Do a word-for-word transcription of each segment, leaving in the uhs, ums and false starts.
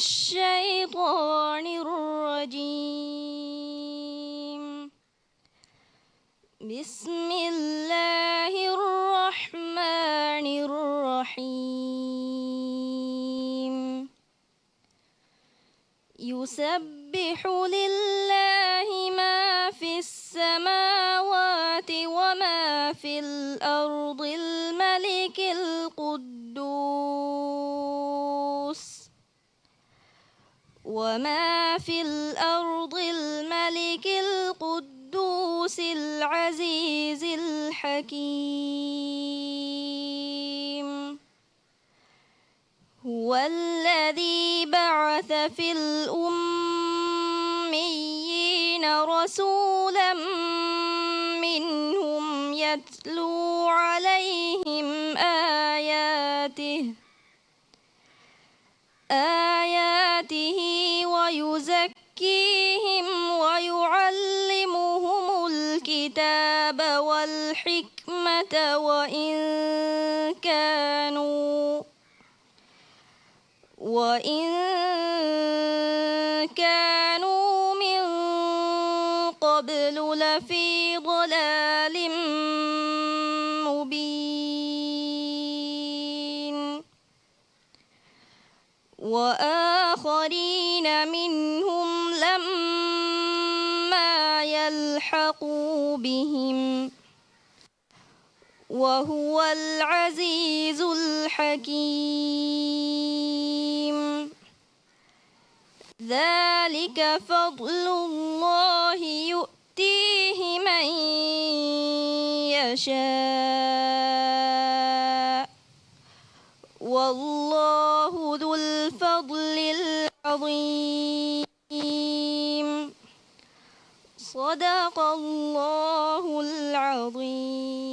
الشيطان الرجيم. بسم الله الرحمن الرحيم. يسبح لله ما في السماوات وما في الأرض الملك القدوس، وما في الأرض الملك القدوس العزيز الحكيم. هو الذي بعث في الأميين رسولا منهم يتلو عليهم آياته، آياته ويزكيهم ويعلمهم الكتاب والحكمة وإن كانوا وإن كانوا من قبل لفي ضلال مبين. وآخرين منهم لما يلحقوا بهم وهو العزيز الحكيم. ذلك فضل الله يؤتيه من يشاء والله ذو الفضل العظيم. صدق الله العظيم.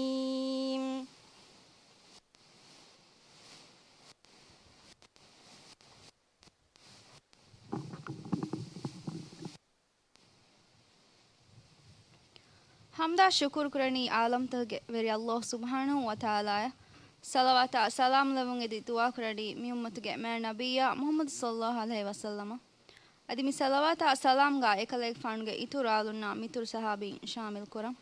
ޙަމްދާ ޝުކުރު ކުރަނީ ޢާލަމްތަކުގެ ވެރި ﷲ ސުބްޙާނަހޫ ވަތަޢާލާއަށް. ޞަލަވާތާ ސަލާމް ލެއްވުން އެދި ދުޢާ ކުރަނީ މި އުއްމަތުގެ މާތް ނަބިއްޔާ މުޙައްމަދު ޞައްލަﷲު ޢަލައިހި ވަސައްލަމަށް. އަދި މި ޞަލަވާތާ ސަލާމްގާ އެކަލޭގެފާނުގެ އިތުރު އާލުންނާ މިތުރު ޞަޙާބީން ޝާމިލް ކުރަން.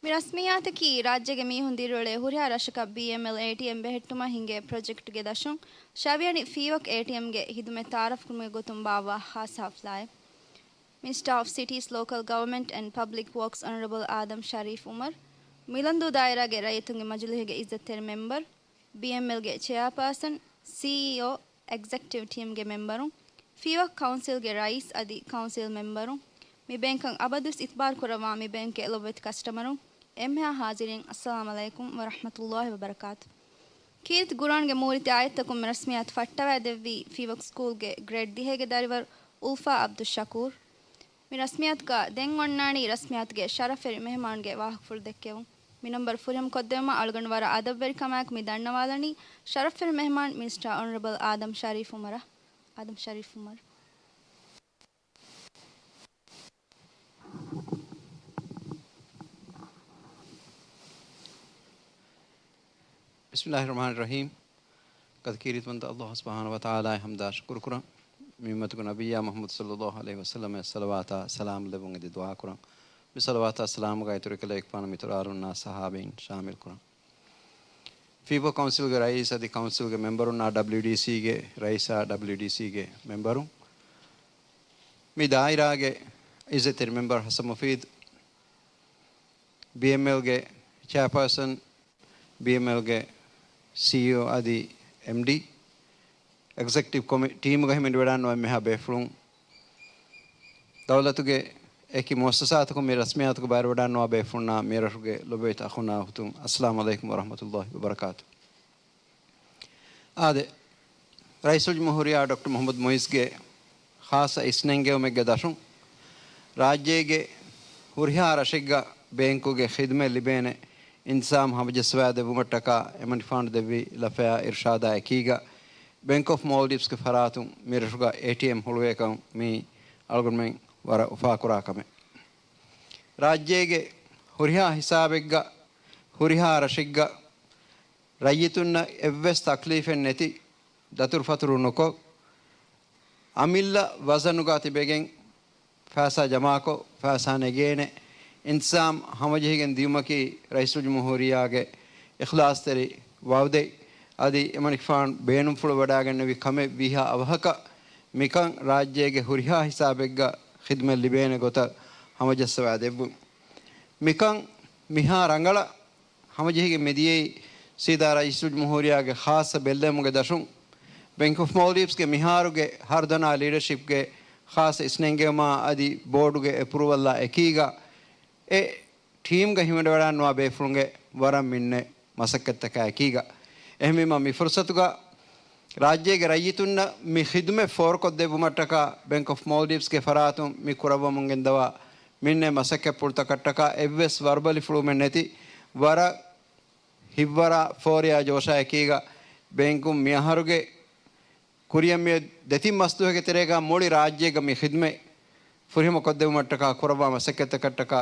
މި ރަސްމިއްޔާތަކީ ރާއްޖޭގެ މީހުން ދިރިއުޅޭ ހުރިހާ ރަށަކަށް ބީއެމްއެލް އޭޓީއެމް ބެހެއްޓުމަށް ހިނގޭ ޕްރޮޖެކްޓްގެ ދަށުން ށަވިޔަނި ފީވަކް އޭޓީއެމްގެ ހިދުމަތް ތަޢާރަފްކުރުމުގެ ގޮތުން ބާއްވާ ޚާއްޞަ ޙަފްލާއެއް. މިނިސްޓާ އޮފް ސިޓީސް، ލޯކަލް ގަވަރމަންޓް އެންޑް ޕަބްލިކް ވޯކްސް އޮނަރަބަލް އާދަމް ޝަރީފް ޢުމަރު، މިލަންދޫ ދާއިރާގެ ރައްޔިތުންގެ މަޖިލީހުގެ ޢިއްޒަތްތެރި މެމްބަރު، ބީއެމްއެލްގެ ޗެއާޕާސަން، ސީއީއޯ، އެގްޒެކެޓިވް ޓީމްގެ މެމްބަރުން، ފީވަކް ކައުންސިލްގެ ރައީސް އަދި ކައުންސިލް މެމްބަރުން، މި ބޭންކަށް އަބަދުވެސް އިތުބާރު ކުރައްވާ މި ބޭންކްގެ ލޮބުވެތި ކަސްޓަމަރުން، އެންމެހާ ޙާޒިރީން، އައްސަލާމް ޢަލައިކުމް ވަރަޙްމަތުﷲި ވަބަރަކާތު. ކީރިތި ޤުރުއާންގެ މޫރިތި އާޔަތްތަކުން މި ރަސްމިއްޔާތު ފައްޓަވައިދެއްވީ ފީވަކް ސްކޫލްގެ ގްރޭޑް ދިހައިގެ ދަރިވަރު އުލްފާ ޢަބްދުއްޝަކޫރު. މި ރަސްމިއްޔާތުގަ ދެން އޮންނާނީ ރަސްމިއްޔާތުގެ ޝަރަފްވެރި މެހެމާނުގެ ވާހަކަފުޅު ދެއްކެވުން. މި ނަންބަރު ފުރިހަމަ ކޮށްދެވުމަށް އަޅުގަނޑު ވަރަށް އަދަބުވެރިކަމާއެކު މި ދަންނަވާލަނީ ޝަރަފްވެރި މެހެމާން މިނިސްޓާ އޮނަރަބަލް އާދަމް ޝަރީފް ޢުމަރަށް. އާދަމް ޝަރީފް ޢުމަރު. ބިސްމިﷲިއްރަޙްމާނިއްރަޙީމް. ގަދަ ކީރިތިވަންތަ ﷲ ސުބްޙާނަހޫ ވަތަޢާލާއަށް ޙަމްދާ ޝުކުރު ކުރަން. މި އުއްމަތުގެ ނަބިއްޔާ މުޙައްމަދު ޞައްލަﷲު ޢަލައިހި ވަސައްލަމަށް ޞަލަވާތާ ސަލާމް ލެއްވުން އެދި ދުޢާ ކުރަން. މި ޞަލަވާތާ ސަލާމްގާ އިތުރު ކަލޭގެފާނު މިތުރު އާލުންނާ ޞަޙާބީން ޝާމިލް ކުރަން. ފީވަކް ކައުންސިލްގެ ރައީސް އަދި ކައުންސިލްގެ މެމްބަރުންނާ، ޑަބްލިޔުޑީސީގެ ރައީސާ، ޑަބްލިޔުޑީސީގެ މެމްބަރުން، މި ދާއިރާގެ އިއްޒަތްތެރި މެމްބަރު ޙަސަން މުފީދު، ބީއެމްއެލްގެ ޗެއާޕާސަން، ބީއެމްއެލްގެ ސީއީއޯ އަދި އެމްޑީ، އެގްޒެކެޓިވް ކޮމި-، ޓީމުގައި މި ވެޑާންނަވާ އެންމެހާ ބޭފުޅުން، ދައުލަތުގެ އެކި މުއައްސަސާތަކުން މި ރަސްމިއްޔާތުގަ ބައިވެވަޑާންނަވާ ބޭފުޅުންނާ، މި ރަށުގެ ލޮބުވެތި އަޚުންނާ އުޚްތުން، އައްސަލާމް ޢަލައިކުމް ވަރަޙްމަތުﷲި ވަބަރަކާތު. އާދެ، ރައީސުލްޖުމްހޫރިއްޔާ ޑޮކްޓަރ މުޙައްމަދު މުޢިއްޒުގެ ޚާއްޞަ އިސްނެންގެވުމެއްގެ ދަށުން، ރާއްޖޭގެ ހުރިހާ ރަށެއްގަ ބޭންކުގެ ޚިދުމަތް ލިބޭނެ އިންތިޒާމް ހަމަޖައްސަވާދެއްވުމަށްޓަކާ އެމަނިކުފާނު ދެއްވި ލަފަޔާ އިރުޝާދާ އެކީގަ، ބޭންކް އޮފް މޯލްޑިވްސްގެ ފަރާތުން މި ރަށުގަ އޭޓީއެމް ހުޅުވޭކަން މީ އަޅުގަނޑުމެން ވަރަށް އުފާކުރާ ކަމެއް. ރާއްޖޭގެ ހުރިހާ ހިސާބެއްގަ، ހުރިހާ ރަށެއްގަ ރައްޔިތުންނަށް އެއްވެސް ތަކްލީފެއް ނެތި، ދަތުރުފަތުރު ނުކޮށް، އަމިއްލަ ވަޒަނުގަ ތިބެގެން ފައިސާ ޖަމާކޮށް، ފައިސާ ނެގޭނެ އިންތިޒާމް ހަމަޖެހިގެން ދިޔުމަކީ ރައީސުލްޖުމްހޫރިއްޔާގެ އިޚްލާޞްތެރި ވަޢުދެއް. އަދި އެމަނިކުފާނު ބޭނުންފުޅު ވަޑާގެންނެވި ކަމެއް ވީހާ އަވަހަކަށް މިކަން ރާއްޖޭގެ ހުރިހާ ހިސާބެއްގަ ޚިދުމަތް ލިބޭނެ ގޮތަށް ހަމަޖައްސަވާ ދެއްވުން. މިކަން މިހާ ރަނގަޅަށް ހަމަޖެހިގެން މިދިޔައީ ސީދާ ރައީސުލްޖުމްހޫރިއްޔާގެ ޚާއްޞަ ބެއްލެވުމުގެ ދަށުން، ބޭންކް އޮފް މޯލްޑިވްސްގެ މިހާރުގެ ހަރުދަނާ ލީޑަޝިޕްގެ ޚާއްޞަ އިސްނެންގެވުމާ އަދި ބޯޑުގެ އެޕްރޫވަލްއާ އެކީގަ، އެ ޓީމްގަ ހިމެނިވަޑައިގަންނަވާ ބޭފުޅުންގެ ވަރަށް މިންނެ މަސައްކަތްތަކާ އެކީގަ. އެހެންވީމަ، މި ފުރުސަތުގަ ރާއްޖޭގެ ރައްޔިތުންނަށް މި ޚިދުމަތް ފޯރުކޮށްދެއްވުމަށްޓަކާ ބޭންކް އޮފް މޯލްޑިވްސްގެ ފަރާތުން މި ކުރައްވަމުން ގެންދަވާ މިންނެ މަސައްކަތްޕުޅުތަކަށްޓަކާ އެއްވެސް ވަރުބަލިފުޅުވުމެއް ނެތި ވަރަށް ހިތްވަރާ ފޯރިޔާ ޖޯޝާ އެކީގަ، ބޭންކުން މިއަހަރުގެ ކުރިއަށް މިއޮތް ދެތިން މަސްދުވަހުގެ ތެރޭގަ މުޅި ރާއްޖޭގަ މި ޚިދުމަތް ފުރިހަމަ ކޮށްދެވުމަށްޓަކާ ކުރައްވާ މަސައްކަތްތަކަށްޓަކާ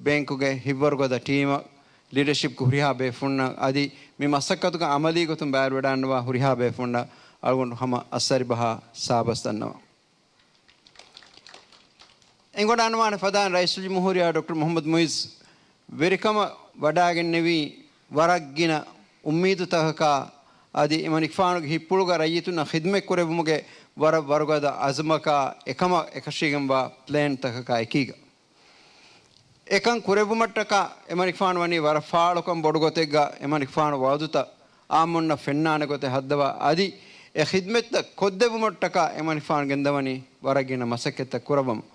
ބޭންކުގެ ހިތްވަރުގަދަ ޓީމަށް، ލީޑަޝިޕްގެ ހުރިހާ ބޭފުޅުންނަށް އަދި މި މަސައްކަތުގަ އަމަލީ ގޮތުން ބައިވެރިވެވަޑައިގަންނަވާ ހުރިހާ ބޭފުޅުންނަށް އަޅުގަނޑު ހަމަ އައްސަރި ބަހާ ސާބަސް ދަންނަވަން. އެނގިވަޑައިގަންނަވާނެ ފަދައިން ރައީސުލްޖުމްހޫރިއްޔާ ޑޮކްޓަރ މުޙައްމަދު މުޢިއްޒު ވެރިކަމަށް ވަޑައިގެންނެވީ ވަރަށް ގިނަ އުއްމީދުތަކަކާ އަދި އެމަނިކުފާނުގެ ހިތްޕުޅުގަ ރައްޔިތުންނަށް ޚިދުމަތް ކުރެއްވުމުގެ ވަރަށް ވަރުގަދަ އަޒުމަކާ އެކަމަށް އެކަށީގެންވާ ޕްލޭންތަކަކާ އެކީގަ. އެކަން ކުރެއްވުމަށްޓަކާ އެމަނިކުފާނު ވަނީ ވަރަށް ފާޅުކަން ބޮޑު ގޮތެއްގަ އެމަނިކުފާނު ވަޢުދުތައް އާއްމުންނަށް ފެންނާނެ ގޮތެއް ހައްދަވާ އަދި އެ ޚިދުމަތްތައް ކޮށްދެއްވުމަށްޓަކާ އެމަނިކުފާނު ގެންދަވަނީ ވަރަށް ގިނަ މަސައްކަތްތައް ކުރައްވަމުން.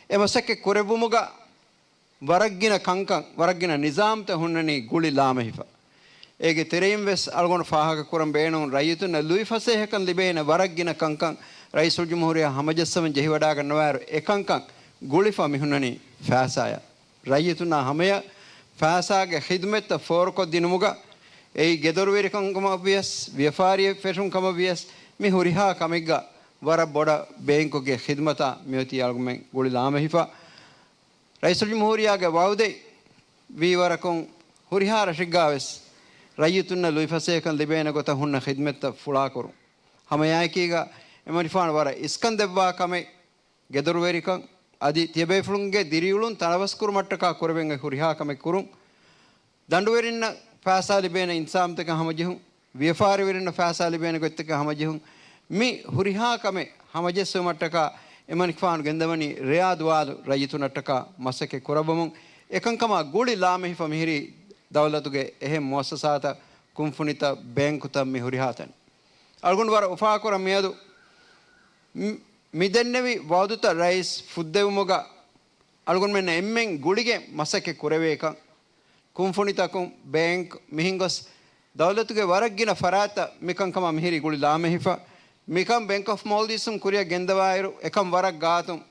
އެ މަސައްކަތް ކުރެއްވުމުގަ ވަރަށް ގިނަ ކަންކަން، ވަރަށް ގިނަ ނިޒާމްތައް ހުންނަނީ ގުޅި ލާމެހިފަ. އޭގެ ތެރެއިން ވެސް އަޅުގަނޑު ފާހަގަ ކުރަން ބޭނުން ރައްޔިތުންނަށް ލުއިފަސޭހަކަން ލިބޭނެ ވަރަށް ގިނަ ކަންކަން ރައީސުލްޖުމްހޫރިއްޔާ ހަމަޖައްސަވަން ޖެހިވަޑައިގަންނަވާއިރު އެކަންކަން ގުޅިފަ މިހުންނަނީ ފައިސާޔަށް. ރައްޔިތުންނާ ހަމަޔަށް ފައިސާގެ ޚިދުމަތްތައް ފޯރުކޮށްދިނުމުގަ އެއީ ގެދޮރުވެރިކަންކަމަށް ވިޔަސް، ވިޔަފާރި ފެށުން ކަމަށް ވިޔަސް، މި ހުރިހާ ކަމެއްގަ ވަރަށް ބޮޑަށް ބޭންކުގެ ޚިދުމަތާ މިއޮތީ އަޅުގަނޑުމެން ގުޅި ލާމެހިފަ. ރައީސުލްޖުމްހޫރިއްޔާގެ ވަޢުދެއް ވީވަރަކުން ހުރިހާ ރަށެއްގާވެސް ރައްޔިތުންނަށް ލުއިފަސޭހަކަން ލިބޭނެ ގޮތަށް ހުންނަ ޚިދުމަތްތައް ފުޅާކުރުން. ހަމައެއާއެކީގަ އެމަނިކުފާނު ވަރަށް އިސްކަން ދެއްވާ ކަމެއް ގެދޮރުވެރިކަން އަދި ތިޔަބޭފުޅުންގެ ދިރިއުޅުން ތަނަވަސްކުރުމަށްޓަކާ ކުރެވެން އޮތް ހުރިހާ ކަމެއް ކުރުން. ދަނޑުވެރިންނަށް ފައިސާ ލިބޭނެ އިންތިޒާމްތަކަށް ހަމަޖެހުން، ވިޔަފާރިވެރިންނަށް ފައިސާ ލިބޭނެ ގޮތްތަކަށް ހަމަޖެހުން، މި ހުރިހާ ކަމެއް ހަމަޖެއްސުމަށްޓަކާ އެމަނިކުފާނު ގެންދަވަނީ ރެޔާ ދުވާލު ރައްޔިތުނަށްޓަކާ މަސައްކަތް ކުރައްވަމުން. އެކަންކަމާ ގުޅި ލާމެހިފަ މިހިރީ ދައުލަތުގެ އެހެން މުއައްސަސާތައް، ކުންފުނިތައް، ބޭންކުތައް މި ހުރިހާ ތަން. އަޅުގަނޑު ވަރަށް އުފާކުރަން މިއަދު މި-، މިދެންނެވި ވަޢުދުތައް ރައީސް ފުއްދެވުމުގަ އަޅުގަނޑުމެންނަށް އެންމެން ގުޅިގެން މަސައްކަތް ކުރެވޭކަން، ކުންފުނިތަކުން، ބޭންކް މިހެން ގޮސް ދައުލަތުގެ ވަރަށް ގިނަ ފަރާތްތައް މިކަންކަމާ މިހިރީ ގުޅި ލާމެހިފަ. މިކަން ބޭންކް އޮފް މޯލްޑިވްސުން ކުރިއަށް ގެންދަވާއިރު، އެކަން ވަރަށް ގާތުން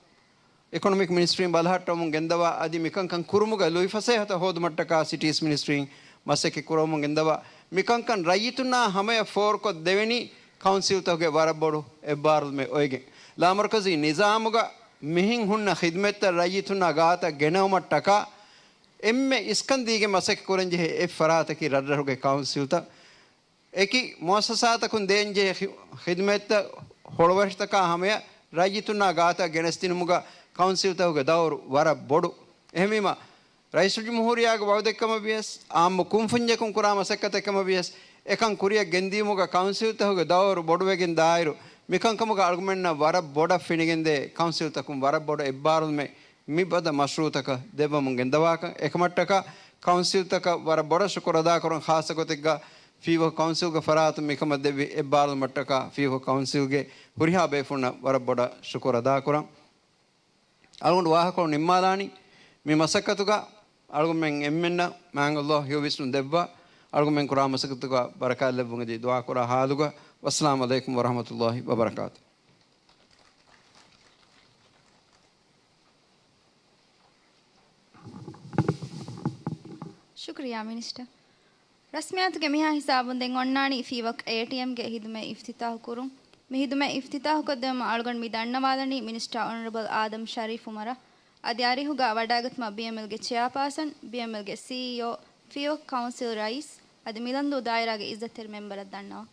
އިކޮނޮމިކް މިނިސްޓްރީން ބަލަހައްޓަވަމުން ގެންދަވާ އަދި މިކަންކަން ކުރުމުގަ ލުއިފަސޭހަތައް ހޯދުމަށްޓަކާ ސިޓީސް މިނިސްޓްރީން މަސައްކަތް ކުރަވަމުން ގެންދަވާ. މިކަންކަން ރައްޔިތުންނާ ހަމަޔަށް ފޯރުކޮށް ދެވެނީ ކައުންސިލްތަކުގެ ވަރަށް ބޮޑު އެއްބާރުލުމެއް އޮވެގެން. ލާމަރުކަޒީ ނިޒާމުގަ މިހެން ހުންނަ ޚިދުމަތްތައް ރައްޔިތުންނާ ގާތަށް ގެނައުމަށްޓަކާ އެންމެ އިސްކަން ދީގެން މަސައްކަތް ކުރަންޖެހޭ އެއް ފަރާތަކީ ރަށްރަށުގެ ކައުންސިލްތައް. އެކި މުއައްސަސާތަކުން ދޭންޖެހޭ ޚި-، ޚިދުމަތްތައް ހޮޅުވަށިތަކާ ހަމަޔަށް ރައްޔިތުންނާ ގާތަށް ގެނެސްދިނުމުގަ ކައުންސިލްތަކުގެ ދައުރު ވަރަށް ބޮޑު. އެހެންވީމަ، ރައީސުލްޖުމްހޫރިއްޔާގެ ވަޢުދެއްކަމަށް ވިޔަސް، އާއްމު ކުންފުންޏަކުން ކުރާ މަސައްކަތެއްކަމަށް ވިޔަސް، އެކަން ކުރިއަށް ގެންދިޔުމުގަ ކައުންސިލްތަކުގެ ދައުރު ބޮޑުވެގެން ދާއިރު، މިކަންކަމުގަ އަޅުގަނޑުމެންނަށް ވަރަށް ބޮޑަށް ފިނިގެންދޭ ކައުންސިލްތަކުން ވަރަށް ބޮޑު އެއްބާރުލުމެއް މިފަދަ މަޝްރޫޢުތަކަށް ދެއްވަމުން ގެންދަވާކަން. އެކަމަށްޓަކާ ކައުންސިލްތަކަށް ވަރަށް ބޮޑަށް ޝުކުރު އަދާކުރަން، ޚާއްޞަ ގޮތެއްގަ ފީފޯ ކައުންސިލްގެ ފަރާތުން މިކަމަށް ދެއްވި އެއްބާރުލުމަށްޓަކާ ފީފޯ ކައުންސިލްގެ ހުރިހާ ބޭފުޅުންނަށް ވަރަށް ބޮޑަށް ޝުކުރު އަދާކުރަން. އަޅުގަނޑު ވާހަކަކޮޅު ނިންމާލާނީ މި މަސައްކަތުގަ އަޅުގަނޑުމެން އެންމެންނަށް މާތް ﷲ ހެޔޮ ވިސްނުން ދެއްވާ، އަޅުގަނޑުމެން ކުރާ މަސައްކަތުގަ ބަރަކާތް ލެއްވުން އެދި ދުޢާ ކުރާ ހާލުގަ. ވައްސަލާމު ޢަލައިކުމް ވަރަޙްމަތުﷲ ވަބަރަކާތު. ޝުކުރިއްޔާ މިނިސްޓަރ. ރަސްމިއްޔާތުގެ މިހާ ހިސާބުން ދެން އޮންނާނީ ފީވަކް އޭޓީއެމްގެ ހިދުމަތް އިފްތިތާޙު ކުރުން. މި ހިދުމަތް އިފްތިތާޙުކޮށްދެއްވުމަށް އަޅުގަނޑު މި ދަންނަވާލަނީ މިނިސްޓަރ އޮނަރަބަލް އާދަމް ޝަރީފް އުމަރަށް. އަދި އަރިހުގަ ވަޑައިގަތުމަށް ބީއެމްއެލްގެ ޗެއާޕާސަން، ބީއެމްއެލްގެ ސީއީއޯ، ފީވަކް ކައުންސިލް ރައީސް އަދި މިލަންދޫ ދާއިރާގެ އިއްޒަތްތެރި މެމްބަރަށް ދަންނަވަން.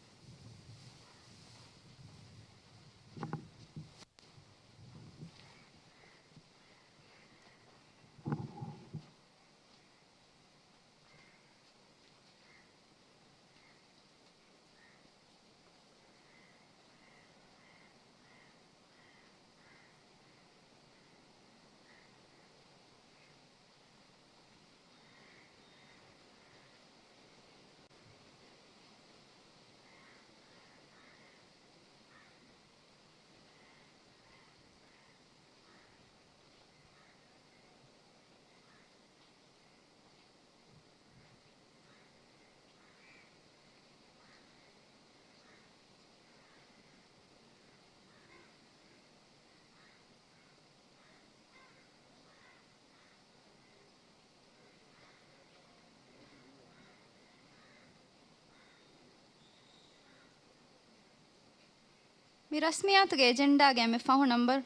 މި ރަސްމިއްޔާތުގެ އެޖެންޑާގެ އެންމެ ފަހު ނަމްބަރު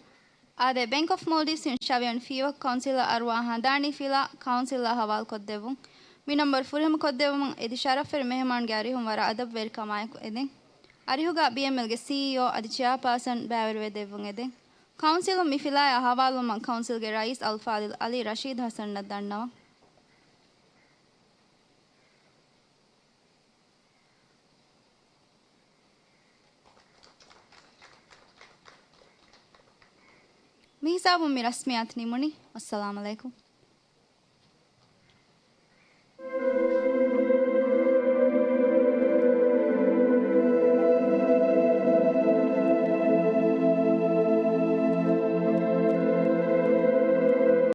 އާދޭ، ބެންކް އޮފް މޯލްޑިވްސް އިން ޝަވިޔަން ފީވަކު ކައުންސިލަށް އަރުވާ ހަނދާނީ ފިލާ ކައުންސިލަށް ހަވާލުކޮށްދެއްވުން. މި ނަމްބަރު ފުރިހަމަކޮށްދެއްވުމަށް އެދި ޝަރަފްވެރި މެހެމާންގެ އަރިހުން ވަރަށް އަދަބުވެރިކަމާއެކު އެދެން. އަރިހުގަ ބީއެމްއެލްގެ ސީއީއޯ އަދި ޗެއާޕާސަން ބައިވެރިވެ ދެއްވުން އެދެން. ކައުންސިލުން މި ފިލާޔާ ހަވާލުވުމަށް ކައުންސިލްގެ ރައީސް އަލްފާޟިލް އަލީ ރަޝީދު ޙަސަންއަށް ދަންނަވަން. މިހިސާބުން މި ރަސްމިއްޔާތު ނިމުނީ. އައްސަލާމް ޢަލައިކުމް.